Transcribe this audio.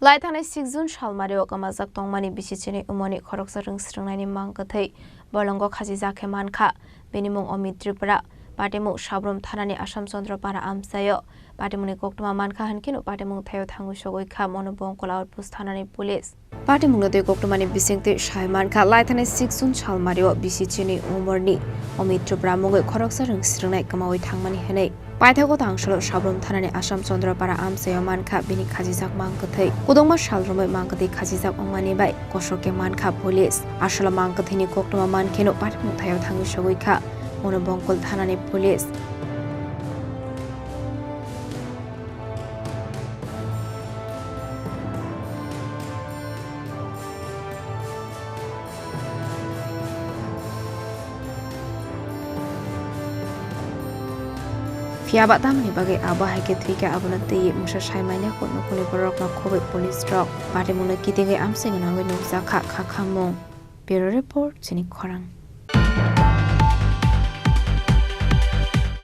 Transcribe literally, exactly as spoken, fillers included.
Lai thangnai six June salmario kwmajak tongmani bisi chini umorni khoroksa rwng srwngnaini mang kwthwi bolongo khachijak khe mankha. Bini mung Amit Tripura. Patimung Sabrum thanani Assam Chandra Para amchaio. Patimungni koktwma mankha hwnkheno patimung thaio thangwi sogwi kha Monu Bongkol Outpost thanani police. Patimungno twi koktwmani bisingtwi sai mankha, lai thangnai six June salmario bisi chini umorni Amit Tripura mungwi khoroksa rwng srwngnai kwmawi thangmani hwnwi. Paithago tangsalo Sabrum thanani Assam Chandra Para amchaio mankha bini khachijak mang kwthwi. Kwdwngma sal romwi mang kwthwi khachijak wngmani bai kosok khe mankha police. Aswla mang kwthwini koktwma mankheno patimung thaio thangwi sogwi kha Monu Bongkol thanani police. Phiya ba tamni bagwi abo hai khe thwi khe abono twi mungsa sai manya kok nukhungni borokno khobwi police rok. Patimungno kitingwi amswk nangwi nukjak kha kha khamung. Bureau Report, chini khorang.